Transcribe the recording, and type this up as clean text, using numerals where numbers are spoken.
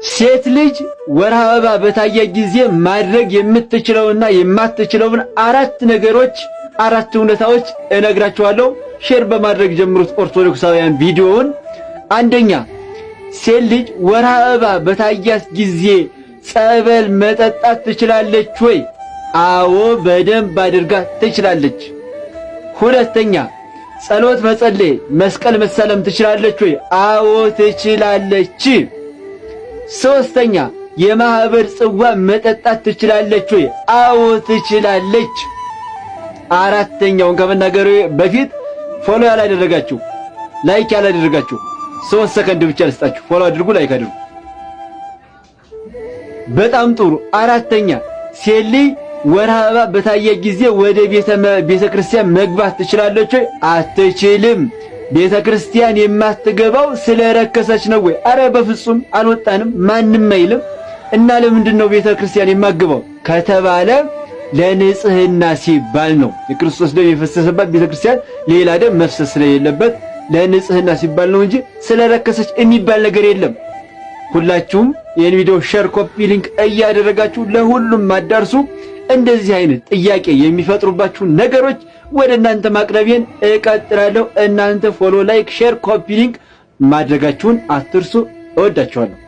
ሴት ልጅ ወር አበባ በታየ ጊዜ ማድረግ የምትችለውና የማትችለውን አራት ነገሮች፣ አራት እውነታዎች እነግራችኋለሁ። Share በማድረግ ጀምሩት ኦርቶዶክሳውያን ቪዲዮውን። አንደኛ፣ ሴት ልጅ ወር አበባ በታያት ጊዜ ጸበል መጠጣት ትችላለች ወይ? አዎ፣ በደንብ አድርጋ ትችላለች። ሁለተኛ፣ ጸሎት መጸለይ፣ መስቀል መሳለም ትችላለች ወይ? አዎ፣ ትችላለች። ሶስተኛ፣ የማህበር ጽዋ መጠጣት ትችላለች ወይ? አዎ፣ ትችላለች። አራተኛውን ከመናገሬ በፊት follow ያላደረጋችሁ፣ like ያላደረጋችሁ 3 ሰከንድ ብቻ ልስጣችሁ። Follow አድርጉ፣ like አድርጉ። በጣም ጥሩ። አራተኛ፣ ሴት ልጅ ወር አበባ በታየ ጊዜ ወደ ቤተ ክርስቲያን መግባት ትችላለች ወይ? አትችልም። ቤተ ክርስቲያን የማትገባው ስለረከሰች ነው ወይ? አረ በፍጹም አልወጣንም፣ ማንም አይልም። እና ለምንድን ነው ቤተ ክርስቲያን የማትገባው ከተባለ ለንጽህና ሲባል ነው። የክርስቶስ ደም የፈሰሰባት ቤተ ክርስቲያን ሌላ ደም መፍሰስ ስለሌለበት ለንጽህና ሲባል ነው እንጂ ስለረከሰች የሚባል ነገር የለም። ሁላችሁም ይህን ቪዲዮ share፣ copy link እያደረጋችሁ ለሁሉም አዳርሱ። እንደዚህ አይነት ጥያቄ የሚፈጥሩባችሁ ነገሮች ወደ እናንተ ማቅረቤን እቀጥላለሁ። እናንተ follow፣ like፣ share፣ copy link ማድረጋችሁን አትርሱ። እወዳችኋለሁ።